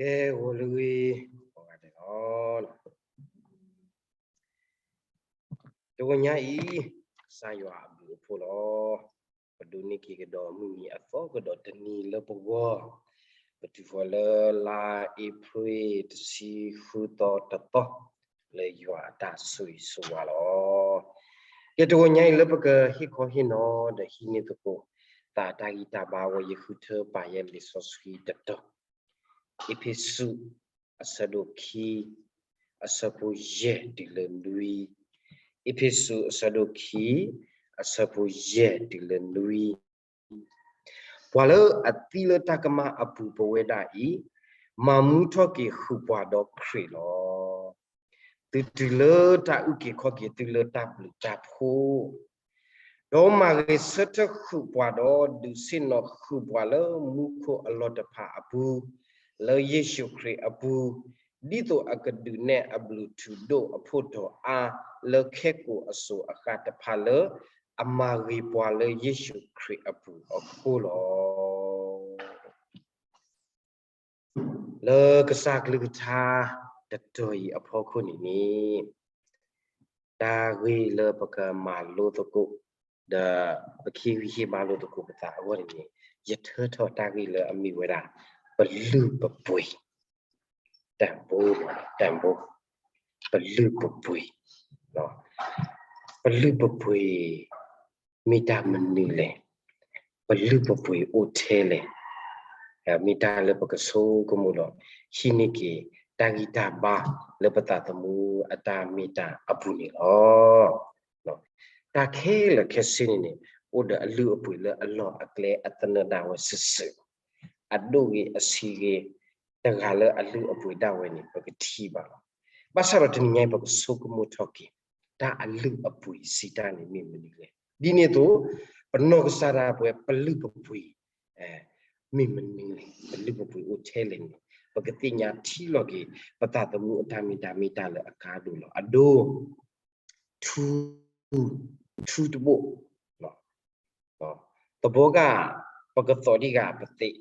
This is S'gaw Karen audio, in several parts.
ကဲ ဂီၤလၢဂ့ၤ ကိးဂၤဒဲးလီၤ. တဂီၤညါအံၤ ကစၢ်ယွၤအဘျုးအဖှိၣ်လီၤ. ပဒိးန့ၢ်က့ၤကဒီးမုၢ်နံၤအသီကဒီးတနံၤလၢပဂီၢ်, ပတုၤဃီၤလၢလါအ့ဖြ့ၣ်တဆံဃုသီတသီ လၢယွၤအတၢ်ဆိၣ်ဂ့ၤဆိၣ်ဝါလီၤ. ကဲ တဂီၤညါအံၤလၢပကဟ့ၣ်ခီဟ့ၣ်နီၤဒီးဟံးန့ၢ်သကိး သးတၢ်ဂံၢ်တၢ်ဘါဝဲ ယဃုထၢပာ်ယဲလံာ်စီဆှံတတီၤ, အ့းဖ့းစူး အဆၢဒိၣ်ခံ အဆၢဖိယဲၢ်တုၤလၢနွံ, အ့းဖ့းစူး အဆၢဒိၣ်ခံ အဆၢဖိယဲၢ်တုၤလၢနွံ, ပှၤလၢအသံလၢတၢ်ကမၣ်အပူၤပဝဲဒၣ်အံၤ, မၤမူထီၣ်က့ၤဃုာ်ပှၤဒီးခရံာ်လီၤ. သုတုၤလၢတၢ်အုၣ်က့ၤခီၣ်က့ၤသုလၢတၢ်ဘျုးတၢ်ဖှိၣ်, ဒီးမၤဂ့ၤဆၢထၢၣ်ဃုာ်ပှၤဒီးဒုးဆ့ၣ်နီၤဃုာ်ပှၤလၢမူခိၣ်အလီၢ်တဖၣ်အပူၤ, လၢယ့ၣ်ၡူးခရံာ်အပူၤ, ဒ်သိးအကဒုးနဲၣ်အဘျုးထူဒိၣ်အဖှိၣ်ထီၣ်အါ လၢခဲကိာ်အစိၤအဃၣ်တဖၣ်လၢ အမၤဂ့ၤပှၤလၢယ့ၣ်ၡူးခရံာ်အပူၤအဃိလီၤ. လၢကစၢ်ကလုၢ်ကထါတတီၤအံၤအဖီခိၣ်န့ၣ်န့ၣ်, တၢ်ဂ့ၢ်လၢပကမၤလိသကိး, ဒီးပကဟ့ၣ်ဂံၢ်ဟ့ၣ်ဘါလိသကိးပသးအဂီၢ်န့ၣ်န့ၣ်, ယထၢထီၣ်တၢ်ဂ့ၢ်လၢအမ့ၢ်ဝဲဒၣ် ပလုၢ်ပပှ့ၤ, တၢ်ဘိ, တၢ်ဘိ, ပလုၢ်ပပှ့ၤ, ပလုၢ်ပပှ့ၤ မ့ၢ်တၢ်မနုၤလဲၣ်, ပလုၢ်ပပှ့ၤအိၣ်ထဲလဲၣ်, မ့ၢ်တၢ်လၢပကဆိကမိၣ်ဒီး ဟံးန့ၢ်က့ၤ တၢ်ဂံၢ်တၢ်ဘါလၢပသးသမူအတၢ်မ့ၢ်တၢ်အပူၤန့ၣ်လီၤ. တၢ်ခဲလၢာ်ခဲဆ့န့ၣ်န့ၣ် အိၣ်ဒီးအလုၢ်အပှ့ၤလၢအလီၢ်အကျဲအသနၢၣ်ဒၣ်ဝဲစုာ်စုာ်, အဒိၣ်ဂ့ၤအဆံးဂ့ၤ, တဂၤလၢအလုၢ်အပှ့ၤဒၣ်ဝဲန့ၣ် ပကထံၣ်ဘၣ်လီၤ. ဘၣ်ဆၣ်ဒီးတနံၤညါအံၤ ပကဆိကမိၣ်ထီၣ်က့ၤ တၢ်အလုၢ်အပှ့ၤစံးတၢ်န့ၣ်မ့ၢ်မနုၤလဲၣ်. ဒ်န့ၣ်အသိး ပနီၢ်ကစၢ်ဒၣ်ပဝဲ ပလုၢ်ပပှ့ၤ မ့ၢ်မနုၤလဲၣ်, ပလုၢ်ပပှ့ၤအိၣ်ထဲလဲၣ်န့ၣ် ပကသ့ၣ်ညါထံလီၤက့ၤ ပသးသမူအတၢ်မ့ၢ်တၢ်မ့ၢ်တၢ်လၢအကါဒိၣ်လီၤ. အဒိ ထူ, ထူတဘိၣ်, သဘီဂာ် ပကသိးဒံးဂၤပသ့း,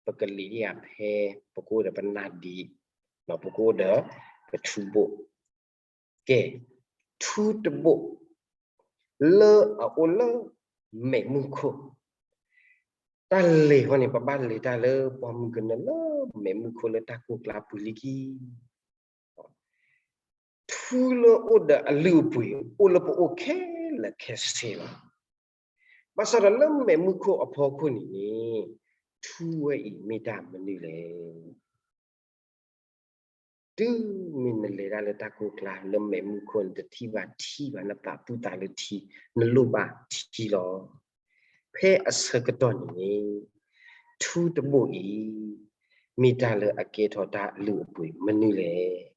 ပကလံာ်ဒံးဂၤဖဲ, ပကအိၣ်ဒီးပနၢ်ဒံး, ပကအိၣ်ဒီးပထူဘိၣ်, ကဲ, ထူတဘိၣ် လၢအအိၣ်လၢ မဲးမုၢ်ခိၣ်, တၢ်လဲၤဃီန့ၣ် ပဘၣ်လဲၤတၢ်လၢပှၢ်မုၢ်ကနၢလၢမဲးမုၢ်ခိၣ်လၢတၢ်ကိၢ်ကျါပူၤလံခံ ထူလၢအိၣ်ဒီးအလုၢ်အပှ့ၤ အိၣ်လၢပအိၣ်ခဲလၢာ်ခဲဆ့လီၤ. ဘၣ်ဆၣ်ဒီးလၢမဲးမုၢ်ခိၣ်အဖီခိၣ်န့ၣ်န့ၣ် ထူဝဲအံၤမ့ၢ်တၢ်မနုၤလဲၣ်. တုၤမ့ၢ်နလဲၤတၢ်လၢတၢ်ကိၢ်ကျါလၢမဲးမုၢ်ခိၣ် နတထံၣ်ဘၣ်ထံဘၣ် နပာ်သူၣ်သးလၢထံ နလိၣ်ဘၣ်ထံလီၤ. ဖဲအဆၢကတီၢ်န့ၣ်န့ၣ် ထူတဘိၣ်အံၤ မ့ၢ်တၢ်လၢအကဲထီၣ်တၢ်အလုၢ်အပှ့ၤမနုၤလဲၣ်.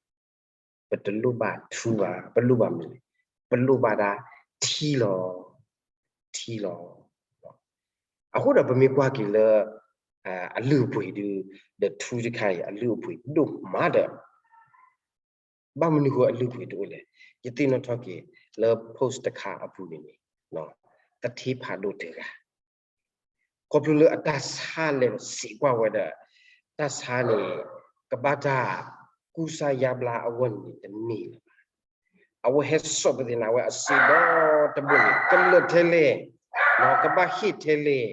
ပတလိၣ်ဘၣ်ထူဘၣ်, ပလိၣ်ဘၣ်မနုၤလဲၣ်, ပလိၣ်ဘၣ်ဒၣ်ထံလီၤ, ထံလီၤ. အဃိဒီးပမ့ၢ်ကွၢ်က့ၤလၢ အလုၢ်အပှ့ၤဒုး ဒီးထူတခါအံၤ အလုၢ်အပှ့ၤဒိၣ်မးဒီး ဘၣ်မနုၤဃိအလုၢ်အပှ့ၤတအိၣ်လဲၣ်. ယသ့ၣ်နီၣ်ထီၣ်က့ၤလၢ post တခါအပူၤန့ၣ်န့ၣ် သထ့ဖးဒိၣ်တဂၤ ခီဖျိလၢအတၢ်ဆါလဲၤစံးကွၢ်ဝဲဒီး တၢ်ဆါန့ၣ် ကဘၣ်တၢ်ကူစါယါဘျါအဂီၢ်န့ၣ်တမ့ၢ်လၢၤဘၣ်. အဝဲဟဲစိာ်ပသ့ၣ်န့ၣ် အဝဲအစ့ဒီတဘိၣ်န့ၣ် ကလၢာ်ထဲလဲၣ်, ကဘၣ်ဟ့ၣ်ထဲလဲၣ်,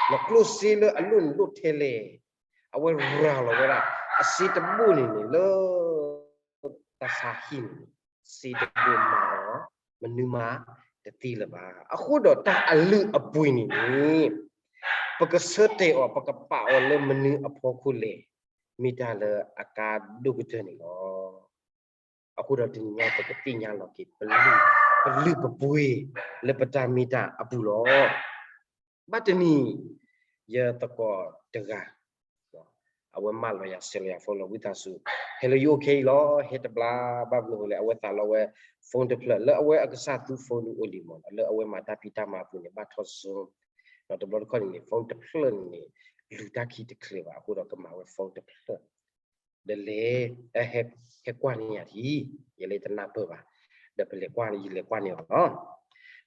ကျိၣ်စ့လၢအလိၣ်န့ၣ်လိၣ်ထဲလဲၣ်, အဝဲရၤလီၤဝဲဒၣ် အစ့တဘိၣ်န့ၣ်န့ၣ်လၢ တၢ်ဆါဟံၣ်န့ၣ် စ့တဘိၣ်မၤအီၤ မနုၤမးတသ့လၢၤဘၣ်. အဃိဒီးတၢ်အလုၢ်အပှ့ၤန့ၣ်န့ၣ် ပကဆၢတဲာ်အီၤ ပကပာ်အီၤလၢမနုၤအဖီခိၣ်လဲၣ်, မ့ၢ်တၢ်လၢအကါဒိၣ်ကတၢၢ်န့ၣ်လီၤ. အဃိဒီးတနံၤညါ ပကသ့ၣ်ညါလီၤက့ၤ ပလုၢ်ပပှ့ၤလၢပတၢ်မ့ၢ်တၢ်အပူၤလီၤ. ဘၣ်တနံၤ ယသကိးတဂၤ အဝဲမၢလီၤယၤ ဆဲးလီၤယၤ phone လီၤ ဝံသးစူၤ ဟဲလၢယအိၣ်ခဲအံၤလီၤ, ဟဲတဘျါ, ဘၣ်မနုၤအဃိလဲၣ် အဝဲသးလီဝဲ phone တဖျၢၣ် လၢအဝဲအကစၢ်သူ phone ဒုးအိၣ်လံမး, လၢအဝဲမၤတၢ်ဖံးတၢ်မၤအပူၤန့ၣ် ဘၣ်ထီၣ် Zoom, ဒီးတဘျီတခီၣ်န့ၣ်န့ၣ် phone တဖျၢၣ်န့ၣ်န့ၣ် လူၤတၢ်ခံတချုးဘၣ်အဃိဒီး ကမၤဝဲ phone တဖျၢၣ် ဒီးလဲၤ ဟဲကွၢ်န့ၢ်ယၤထံ, ယလဲၤတနၢ်ပၢၢ်ဘၣ်, ဒီးပလဲၤကွၢ်န့ၢ် ယလဲၤကွၢ်န့ၢ်အီၤလီၤ.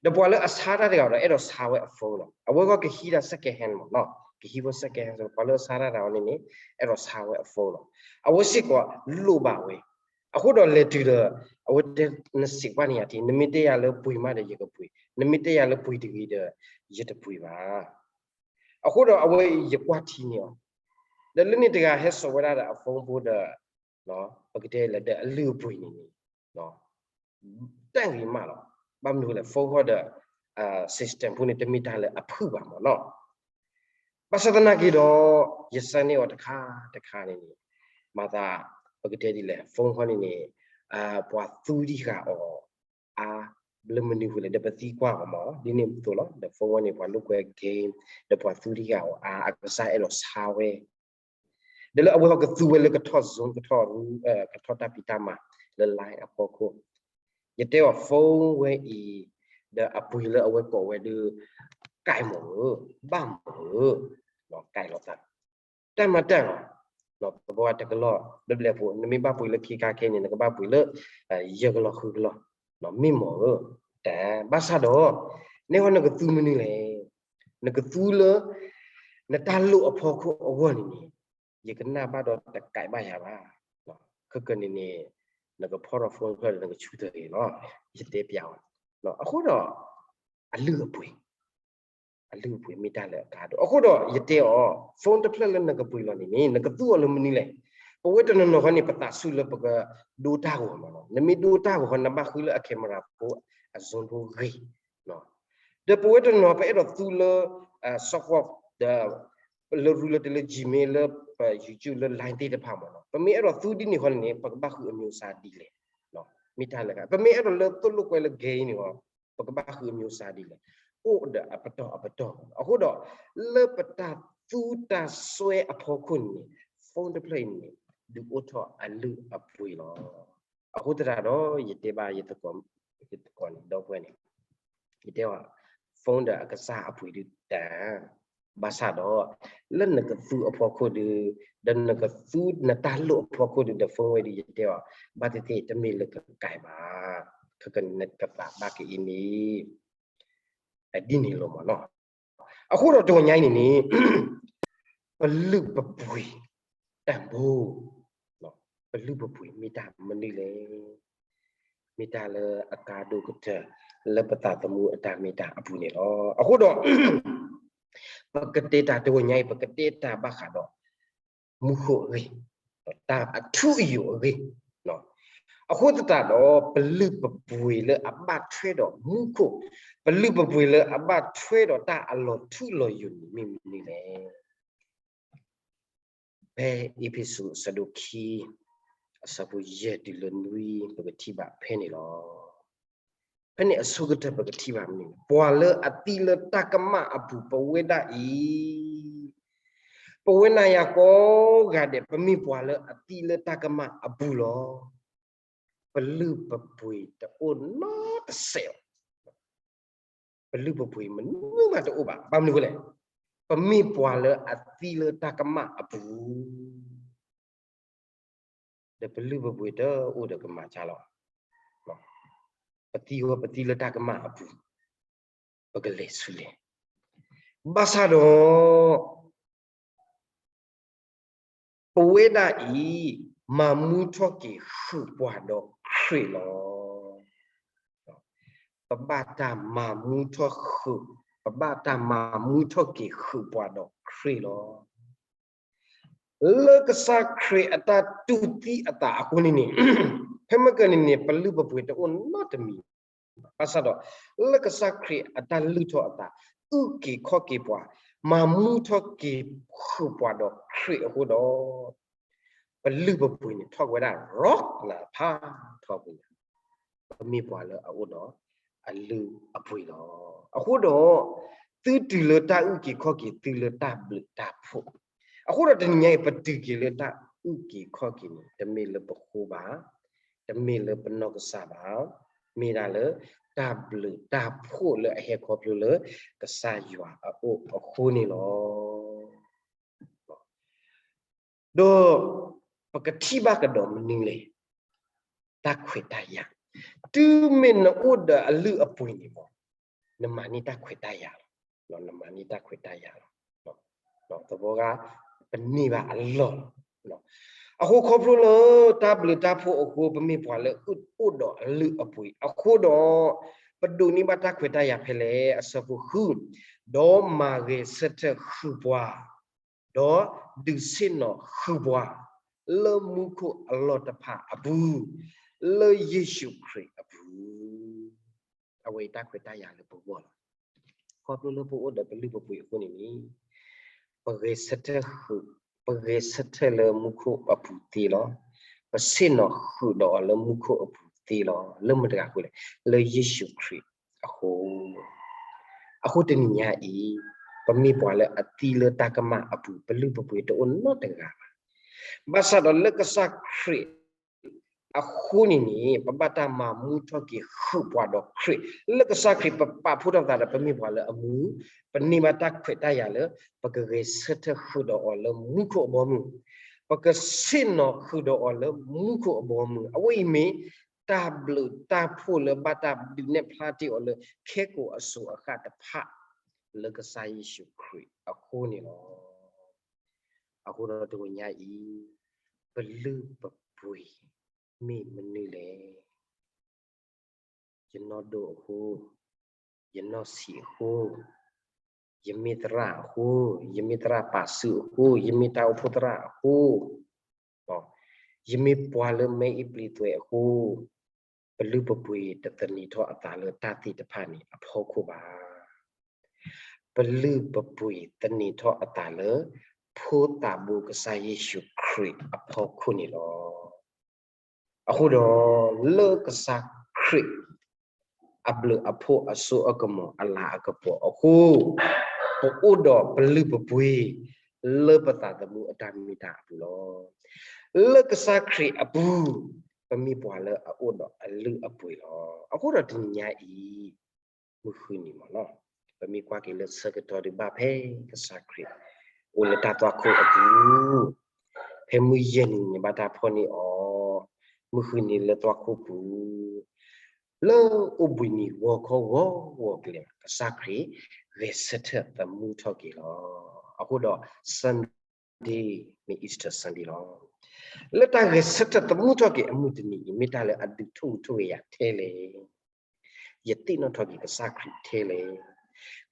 ဒီးပှၤလၢအဆါတၢ်တဂၤဒီး အဲၣ်ဒိးဆါဝဲအ phone လီၤ. အဝဲဂီၢ်ကဟံးဒၣ် second hand မးနီၤ, ကဟံးဝဲ second hand ပှၤလၢအဆါတၢ်တၢ်အီၤန့ၣ်န့ၣ် အဲၣ်ဒိးဆါဝဲအ phone လီၤ. အဝဲစ့ၢ်ကီးလိၣ်ဘၣ်ဝဲ. အဃိဒီးလဲၤတုၤဒီး အဝဲတဲ နစံးကွၢ်န့ၢ်ယၤထံ နမ့ၢ်တဲယၤလၢပှ့ၤမးဒီးယကပှ့ၤ, နမ့ၢ်တဲယၤလၢပှ့ၤတဂ့ၤဒီး ယတပှ့ၤဘၣ်. အဃိဒီးအဝဲယကွၢ်ထံန့ၢ်အီၤ, ဒီးလၢန့ၣ်တဂၤဟဲစိာ်ဝဲဒၣ်ဒီးအ phone ဖိဒီး ပကတဲလဲၣ်ဒီးအလုၢ်အပှ့ၤန့ၣ်န့ၣ် တၢ်ဂ့ၤမးလီၤ. ဘၣ်မနုၤလဲၣ် phone ဟီဒီး system ဖိန့ၣ် တမ့ၢ်တၢ်လၢအဖုၣ်ဘၣ်မ့ၢ်နီၤ. ဘၣ်ဆၣ်သနာ်က့ဒီး ယစၢန့ၢ်အီၤတခါတခါန့ၣ်န့ၣ် မၤသး ပကတဲဒ်လဲၣ် phone ဟီန့ၣ်န့ၣ် ပှၤသူဒံးဃာ်အီၤအါ လၢမနုၤဃိလဲၣ် ဒီးပသံကွၢ်အီၤမ့ၢ် ဒ်န့ၣ်အသိးလီၤ. ဒီး phone ဝဲန့ၣ် ပှၤလိာ်ကွဲ game ဒီးပှၤသူဒံးဃာ်အီၤအါ အကစၢ်အဲၣ်ဒိးဆါဝဲ ဒီးလၢအဝဲဟီကသူဝဲလၢကထီၣ် zone ကထီၣ်ရူ ကထီၣ်တၢ်ဖံးတၢ်မၤလၢ line အဖီခိၣ်, ယတဲအီၤ phone ဝဲအံၤ ဒီးအပှ့ၤလၢအဝဲကိးဝဲဒုး ကဲမ့ၢ်ဧၢ, ဘၣ်မ့ၢ်ဧၢ, ကဲလိာ်သး တၢ်မၤတၢ်လီၤ. ပဘၣ်တကလီၢ် ဘျဲၣ်ဘျဲၣ်ဖိ နမ့ၢ်ဘၣ်ပှ့ၤလၢခံခါခဲန့ၣ် နကဘၣ်ပှ့ၤလၢ ယဲၢ်ကလီၢ်ဃုကလီၢ် မ့ၢ်မ့ၢ်ဧၢ, တၢ်ဘၣ်ဆၣ်ဒီး နဲဟီနကသူမနုၤလဲၣ်, နကသူလၢ နတၢ်လိၣ်အဖီခိၣ်အဂီၢ်န့ၣ်န့ၣ် ယကနၣ်ဘၣ်ဒီးတကဲဘၣ်ယၤဘၣ်, ခဲကနံၣ်န့ၣ် နကဖီၣ်ထီၣ် phone တဖျၢၣ်ဒီးနကဆူၣ်တဂ့ၤလီၤ, ယတဲပျးအီၤ, အဃိဒီး အလုၢ်အပှ့ၤ အလုၢ်အပှ့ၤမ့ၢ်တၢ်လၢအကါဒိၣ် အဃိဒီးယတဲအီၤ phone တဖျၢၣ်လၢနကပှ့ၤလီၤန့ၣ်န့ၣ် နကသူအီၤလၢမနုၤလဲၣ်. ပဝဲတနီၤနီၤဃီန့ၣ် ပသးဆူၣ်လၢပကဒိတၢ်ဂီၤမ့ၢ်နီၤ, နမ့ၢ်ဒိတၢ်ဂီၤဃီ နဘၣ်ဃုလၢအ camera ဖိ အ zone ဖိဂ့ၤ, ဒီးပဝဲတနီၤ ပအဲၣ်ဒိးသူလၢ software ဒီး လၢရူလၢတလၢ Gmail လၢပ YouTube လၢ Line သ့ၣ်တဖၣ်မ့ၢ်နီၤ, ပမ့ၢ်အဲၣ်ဒိးသူဒ်န့ၣ်ဃီန့ၣ် ပကဘၣ်ဃုအမျိုးအစားဒ်လဲၣ်, မ့ၢ်တၢ်လၢ ပမ့ၢ်အဲၣ်ဒိးလၢသိၣ်လိာ်ကွဲလၢ game န့ၣ်ဃီ ပကဘၣ်ဃုအမျိုးအစားဒ်လဲၣ်, အိၣ်ဒီးအပတီၢ်အပတီၢ်မ့ၢ်နီၤ. အဃိဒီး လၢပတၢ်သူတၢ်စွဲအဖီခိၣ်န့ၣ် phone တဖျၢၣ်အံၤန့ၣ် ဒုးအိၣ်ထီၣ်အလုၢ်အပှ့ၤလီၤ. အဃိသတးဒီး ယတဲဘၣ်ယသကိး ယသကိးန့ၣ် ဒီပုၢ်ဝဲၢ်န့ၣ် ယတဲအီၤ phone ဒီးအကစၢ်အပှ့ၤဒုးတၢ်, ဘၣ်ဆၣ်ဒီး လၢနကသူအဖီခိၣ်ဒုး ဒီးနကသူနတၢ်လိၣ်အဖီခိၣ်ဒုး ဒီး phone ဝဲဒုး ယတဲအီၤ ဘၣ်သ့ၣ်သ့ၣ်တမ့ၢ်လၢကကဲဘၣ်, ခဲကနံၣ်နကသးဘၣ်ကအံၤန့ၣ် ဒ်န့ၣ်လီၤမ့ၢ်နီၤ. အဃိဒီးတဂီၤညါအံၤန့ၣ်န့ၣ် ပလုၢ်ပပှ့ၤတၢ်ဘိ, ပလုၢ်ပပှ့ၤမ့ၢ်တၢ်မနုၤလဲၣ်, မ့ၢ်တၢ်လၢအကါဒိၣ်ကတၢၢ် လၢပသးသမူအတၢ်မ့ၢ်တၢ်အပူၤန့ၣ်လီၤ. အဃိဒီး ပကတဲတၢ်တဂီၤညါအံၤ ပကတဲတၢ်ဘၣ်ဃးဒီး မူခိၣ်အဂ့ၢ်, တၢ်အထူအယိာ်အဂ့ၢ်, အဃိသတးဒီး ပလုၢ်ပပှ့ၤလၢအဘၣ်ထွဲဒီးမူခိၣ်, ပလုၢ်ပပှ့ၤလၢအဘၣ်ထွဲဒီးတၢ်အလီၤထူလီၤယိာ်န့ၣ် မ့ၢ်မနုၤလဲၣ်. ဖဲအ့းဖ့းစူး အဆၢဒိၣ်ခံ အဆၢဖိယဲၢ်တုၤလၢနွံ ပကထံၣ်ဘၣ်ဖဲန့ၣ်လီၤ. ဖဲန့ၣ်အဆိကတၢၢ် ပကထံၣ်ဘၣ်မနုၤလဲၣ်, ပှၤလၢအသံလၢတၢ်ကမၣ်အပူၤ ပဝဲဒၣ်အံၤ, ပဝဲနၤယၤကိးဂၤဒဲး ပမ့ၢ်ပှၤလၢအသံလၢတၢ်ကမၣ်အပူၤလီၤ. ပလုၢ်ပပှ့ၤတအိၣ်နီတစဲးဘၣ်. ပလုၢ်ပပှ့ၤမနုၤမးတအိၣ်ဘၣ်. ဘၣ်မနုၤအဃိလဲၣ်, ပမ့ၢ်ပှၤလၢအသံလၢတၢ်ကမၣ်အပူၤ ဒီးပလုၢ်ပပှ့ၤတအိၣ်ဒီးကမၤကၢ်လီၤ. ပသံဝဲပသံလၢတၢ်ကမၣ်အပူၤ, ပကလဲၤဆူလဲၣ်. ဘၣ်ဆၣ်ဒီး ပဝဲဒၣ်အံၤ မၤမူထီၣ်က့ၤဃုာ်ပှၤဒီးခရံာ်လီၤ. ပဘၣ်တၢ်မၤမူထီၣ်ဃုာ်, ပဘၣ်တၢ်မၤမူထီၣ်က့ၤဃုာ်ပှၤဒီးခရံာ်လီၤ. လၢကစၢ်ခရံာ်အတၢ်တူၢ်သံအသးအဃိန့ၣ်န့ၣ်, ဖဲမ့ၢ်ကန့ၣ်န့ၣ် ပလုၢ်ပပှ့ၤတအိၣ်နီတမံၤ, ဘၣ်ဆၣ်ဒီး လၢကစၢ်ခရံာ်အတၢ်လုၢ်ထီၣ်အသး အုၣ်က့ၤခီၣ်က့ၤပှၤ, မၤမူထီၣ်က့ၤဃုာ်ပှၤဒီးခရံာ်အဃိဒီး ပလုၢ်ပပှ့ၤန့ၣ် ထီၣ်က့ၤဝဲဒၣ် rock လၢဖးထီပူၤ, ပမ့ၢ်ပှၤလၢအအိၣ်ဒီးအလုၢ်အပှ့ၤလီၤ. အဃိဒီး သုတုၤလၢတၢ်အုၣ်က့ၤခီၣ်က့ၤ သုလၢတၢ်ဘျုးတၢ်ဖှိၣ်, အဃိဒီးတနံၤညါအံၤ ပတုၤက့ၤလၢတၢ်အုၣ်က့ၤခီၣ်က့ၤန့ၣ် တမ့ၢ်လၢပဃိဘၣ်, တမ့ၢ်လၢပနီၢ်ကစၢ်ဘၣ်, မ့ၢ်ဒၣ်လၢတၢ်ဘျုးတၢ်ဖှိၣ်လၢအဟဲခီဖျိလၢကစၢ်ယွၤအအိၣ်အဃိန့ၣ်လီၤ. ဒီးပကထံၣ်ဘၣ်ကဒီးမနုၤလဲၣ်, တၢ်ခွဲးတၢ်ယာ်, တုၤမ့ၢ်နအိၣ်ဒီးအလုၢ်အပှ့ၤန့ၣ်မ့ၢ် နမၤန့ၢ်တၢ်ခွဲးတၢ်ယာ်လီၤ, နမၤန့ၢ်တၢ်ခွဲးတၢ်ယာ်လီၤ. သဝီဂၤ ပန့ၢ်ဘၣ်အလီၢ်လီၤ. အဃိခီဖျိလၢတၢ်ဘျုးတၢ်ဖှိၣ်အဃိ ပမ့ၢ်ပှၤလၢအအိၣ်ဒီးအလုၢ်အပှ့ၤအဃိဒီး, ပဒိးန့ၢ်ဘၣ်တၢ်ခွဲးတၢ်ယာ်ဖဲလဲၣ်, အဆၢဖိဃု, ဒီးမၤဂဲၤဆၢထၢၣ်ဃုာ်ပှၤ, ဒီးဒုးဆ့ၣ်နီၤဃုာ်ပှၤ လၢမူခိၣ်အလီၢ်တဖၣ်အပူၤ, လၢယ့ၣ်ၡူးခရံာ်အပူၤ. အဝဲအံၤတၢ်ခွဲးတၢ်ယာ်လၢပဂီၢ်လီၤ. ခီဖျိလၢပအိၣ်ဒီးပလုၢ်ပပှ့ၤအဃိန့ၣ်န့ၣ်, ပဂဲၤဆၢထၢၣ်ဃုာ်, ပဂဲၤဆၢထၢၣ်လၢမူခိၣ်အပူၤသ့လီၤ. ပဆ့ၣ်နီၤဃုာ်ဒီးအီၤလၢမူခိၣ်အပူၤသ့လီၤ. လၢမတၤတဂၤအဃိလဲၣ်, လၢယ့ၣ်ၡူးခရံာ်အဃိ. အဃိတနံၤညါအံၤ, ပမ့ၢ်ပှၤလၢအသံလၢတၢ်ကမၣ်အပူၤ ပလုၢ်ပပှ့ၤတအိၣ်နီတဂၤဘၣ်. ဘၣ်ဆၣ်ဒီးလၢကစၢ်ခရံာ်အဃိန့ၣ်န့ၣ်, ပဘၣ်တၢ်မၤမူထီၣ်က့ၤဃုာ်ပှၤဒီးခရံာ်, လၢကစၢ်ခရံာ်ပပာ်ဖှိၣ်ထီၣ်ပသးဒီးပမ့ၢ်ပှၤလၢအမူ, ပန့ၢ်ဘၣ်တၢ်ခွဲးတၢ်ယာ်လၢ ပကဂဲၤဆၢထၢၣ်ဃုာ်ဒီးအီၤလၢမူခိၣ်အဘီအမုၢ်, ပကဆ့ၣ်နီၤဃုာ်ဒီးအီၤလၢမူခိၣ်အဘီအမုၢ်. အဝဲအံၤမ့ၢ်တၢ်ဘျုးတၢ်ဖှိၣ်လၢဘၣ်တၢ်ဒုးနဲၣ်ဖျါ တ့ၢ်အီၤလၢခဲကိာ်အစိၤအဃၣ်တဖၣ် လၢကစၢ်ယ့ၣ်ၡူးခရံာ်အဃိန့ၣ်လီၤ. အဃိဒီးတဂီၤညါအံၤ, ပလုၢ်ပပှ့ၤမ့ၢ်မနုၤလဲၣ်. ယနီၢ်ဒိၣ်အဃိ, ယနီၢ်ဆံးအဃိ, ယမ့ၢ်သရၣ်အဃိ, ယမ့ၢ်သရၣ်ပာ်စုအဃိ, ယမ့ၢ်တၢ်အိၣ်ဖှိၣ်သရၣ်အဃိ, ယမ့ၢ်ပှၤလၢမဲအ့ပျံၤသွဲးအဃိ, ပလုၢ်ပပှ့ၤတသန့ၤထီၣ်အသးလၢတၢ်သ့ၣ်တဖၣ်န့ၣ်အဖီခိၣ်ဘၣ်. ပလုၢ်ပပှ့ၤသန့ၤထီၣ်အသးလၢ ဖိသၣ်ဘိကစၢ်ယ့ၣ်ၡူးခရံာ်အဖီခိၣ်န့ၣ်လီၤ. အဃိဒီး လၢကစၢ်ခရံာ်အဘျုးအဖှိၣ်အစိအကမီၤအလၤအကပီၤအဃိ, ပအိၣ်ဒီးပလုၢ်ပပှ့ၤ လၢပသးသမူအတၢ်မ့ၢ်တၢ်အပူၤလီၤ. လၢကစၢ်ခရံာ်အပူၤ, ပမ့ၢ်ပှၤလၢအအိၣ်ဒီးအလုၢ်အပှ့ၤလီၤ. အဃိဒီးတနံၤညါအံၤ, မုၢ်ဃုနံၤမ့ၢ်နီၤ, ပမ့ၢ်ကွၢ်က့ၤလၢဆၢကတီၢ်ဒုးဘၣ်ဖဲကစၢ်ခရံာ် အိၣ်လၢတၢ်သွၣ်ခိၣ်အပူၤ, ဖဲမုၢ်ယဲၢ်နံၤန့ၣ်ဘၣ်တၢ်ဖီၣ်န့ၢ်အီၤ, မုၢ်ဃုနံၤလၢသွၣ်ခိၣ်ပူၤ, လၢအိၣ်ဘှံးနံၤဂီၤခီဂီၤဂီၤကလဲာ် ကစၢ်ခရံာ်ဂဲၤဆၢထၢၣ်သမူထီၣ်က့ၤလီၤ. အဃိဒီး Sunday မ့ၢ် Easter Sunday လီၤ. လၢတၢ်ဂဲၤဆၢထၢၣ်သမူထီၣ်က့ၤအမုၢ်တနံၤအံၤ မ့ၢ်တၢ်လၢအဒုးထိၣ်ဟူးထိၣ်ဂဲၤယၤထဲလဲၣ်. ယသ့ၣ်နီၣ်ထီၣ်က့ၤကစၢ်ခရံာ်ထဲလဲၣ်.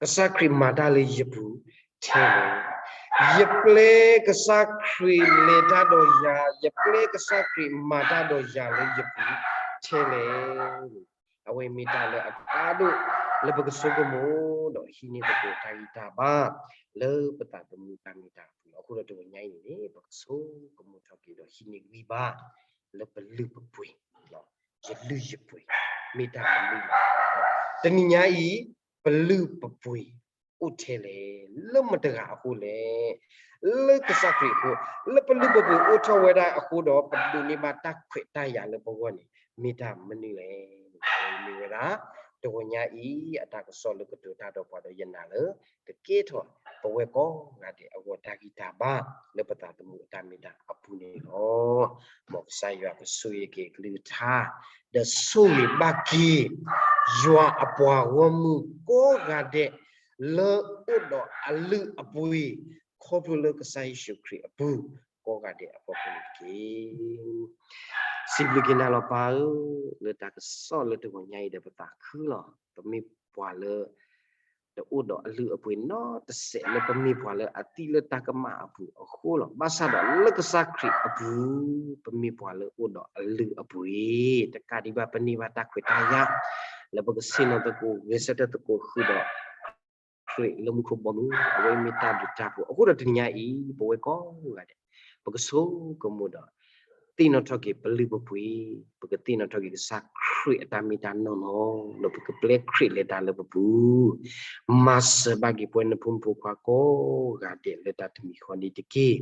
ကစၢ်ခရံာ်မၤတၢ်လၢယပူၤထဲလဲၣ်. ယပျဲကစၢ်ခရံာ်လဲၤတၢ်ဒီးယၤ, ယပျဲကစၢ်ခရံာ်မၤတၢ်ဒီးယၤလၢယပူၤထဲလဲၣ်. အဝဲမ့ၢ်တၢ်လၢအကါဒိၣ်လၢပကဆိကမိၣ်ဒီးဟံးန့ၢ်သကိးတၢ်ဂံၢ်တၢ်ဘါ လၢပသးသမူတၢ်မ့ၢ်တၢ်အပူၤလီၤ. အဃိဒီးတဂီၤညါအံၤန့ၣ် ပကဆိကမိၣ်ထီၣ်က့ၤဒီးဟံးန့ၢ်ဂံၢ်ဘါ လၢပလုၢ်ပပှ့ၤ ယလုၢ်ယပှ့ၤ မ့ၢ်တၢ်မနုၤလဲၣ်. တနံၤညါအံၤ ပလုၢ်ပပှ့ၤအိၣ်ထဲလဲၣ်. လၢမတၤတဂၤအဃိလဲၣ်. လၢကစၢ်ခရံာ်အဃိ, လၢပလုၢ်ပပှ့ၤအိၣ်ထီၣ်ဝဲဒၣ်အဃိဒီး ပဒိးန့ၢ်ဘၣ်တၢ်ခွဲးတၢ်ယာ်လၢပဂီၢ်န့ၣ် မ့ၢ်တၢ်မနုၤလဲၣ်. မ့ၢ်ဝဲဒၣ် တဂီၤညါအံၤ အတၢ်ကစီၣ်လၢကတိၤတၢ်ဒီးပှၤဒီးယနာ်လၢ တကဲထီၣ်ပဝဲကိးဂၤဒဲးအဂီၢ်တၢ်ဂံၢ်တၢ်ဘါ လၢပသးသမူအတၢ်မ့ၢ်တၢ်အပူၤန့ၣ်လီၤ. မ်ကစၢ်ယွၤကဆိၣ်ဂ့ၤက့ၤကလုၢ်ကထါ ဒီးဆိၣ်ဂ့ၤဘၣ်က့ၤ ယွၤအပှၤဂီၢ်မုၢ်ကိးဂၤဒဲး လၢအိၣ်ဒီးအလုၢ်အပှ့ၤ ခီဖျိလၢကစၢ်ယ့ၣ်ၡူးခရံာ်အပူၤ ကိးဂၤဒဲးအဖီခိၣ်န့ၣ်တက့ၢ်. စံးဘျုးက့ၤနၤလီၤပၢ်ဧၢ, လၢတၢ်ကစီၣ်လၢတဂီၤညါအံၤဒီးပသးခုလီၤ. ပမ့ၢ်ပှၤလၢ တအိၣ်ဒီးအလုၢ်အပှ့ၤနီတစဲး လၢပမ့ၢ်ပှၤလၢအသံလၢတၢ်ကမၣ်အပူၤအဃိလီၤ. ဘၣ်ဆၣ်ဒီးလၢကစၢ်ခရံာ်အပူၤ ပမ့ၢ်ပှၤလၢအိၣ်ဒီးအလုၢ်အပှ့ၤ တကးဒံးဘၣ် ပန့ၢ်ဘၣ်တၢ်ခွဲးတၢ်ယာ် လၢပကဆ့ၣ်နီၤသကိး ဂဲၤဆၢထၢၣ်သကိးဃုာ်ဒီး ခရံာ်လၢမူခိၣ်ဘီမုၢ် အဝဲမ့ၢ်တၢ်ဘျုးတၢ်ဖှိၣ်. အဃိဒီးတနံၤညါအံၤ ပဝဲကိးဂၤဒဲး ပကဆိကမိၣ်ဒီး သ့ၣ်နီၣ်ထီၣ်က့ၤပလုၢ်ပပှ့ၤ, ပကသ့ၣ်နီၣ်ထီၣ်က့ၤကစၢ်ခရံာ်အတၢ်မ့ၢ်တၢ်နီၢ်နီၢ်, ဒီးပကပျဲခရံာ်လဲၤတၢ်လၢပပူၤ, မၤစၢၤဘၣ်က့ၤပဝဲနဖိမုၣ်ဖိခွါကိးဂၤဒဲးလၢတၢ်တမံၤဃီန့ၣ်တက့ၢ်.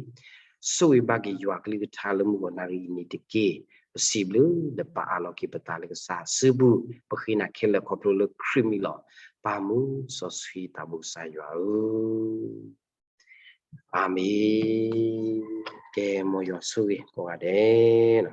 ဆိၣ်ဂ့ၤဘၣ်က့ၤယွၤကလုၢ်ကထါလၢမုၢ်ဂီၤနၣ်ရံၣ်အံၤန့ၣ်တက့ၢ်. ပစံးဘျုးဒီးပအၢၣ်လီၤက့ၤပသးလၢကစၢ်အစုပူၤ, ပဃ့နၤခဲလၢာ်ခီဖျိလၢခရံာ်မံၤလီၤ. ပၢ်မုၢ်စီဆှံသးဘိကစၢ်ယွၤဧၢ, အၤမ့ၣ်. ကဲ မ်ယွၤဆိၣ်ဂ့ၤကိးဂၤဒဲး.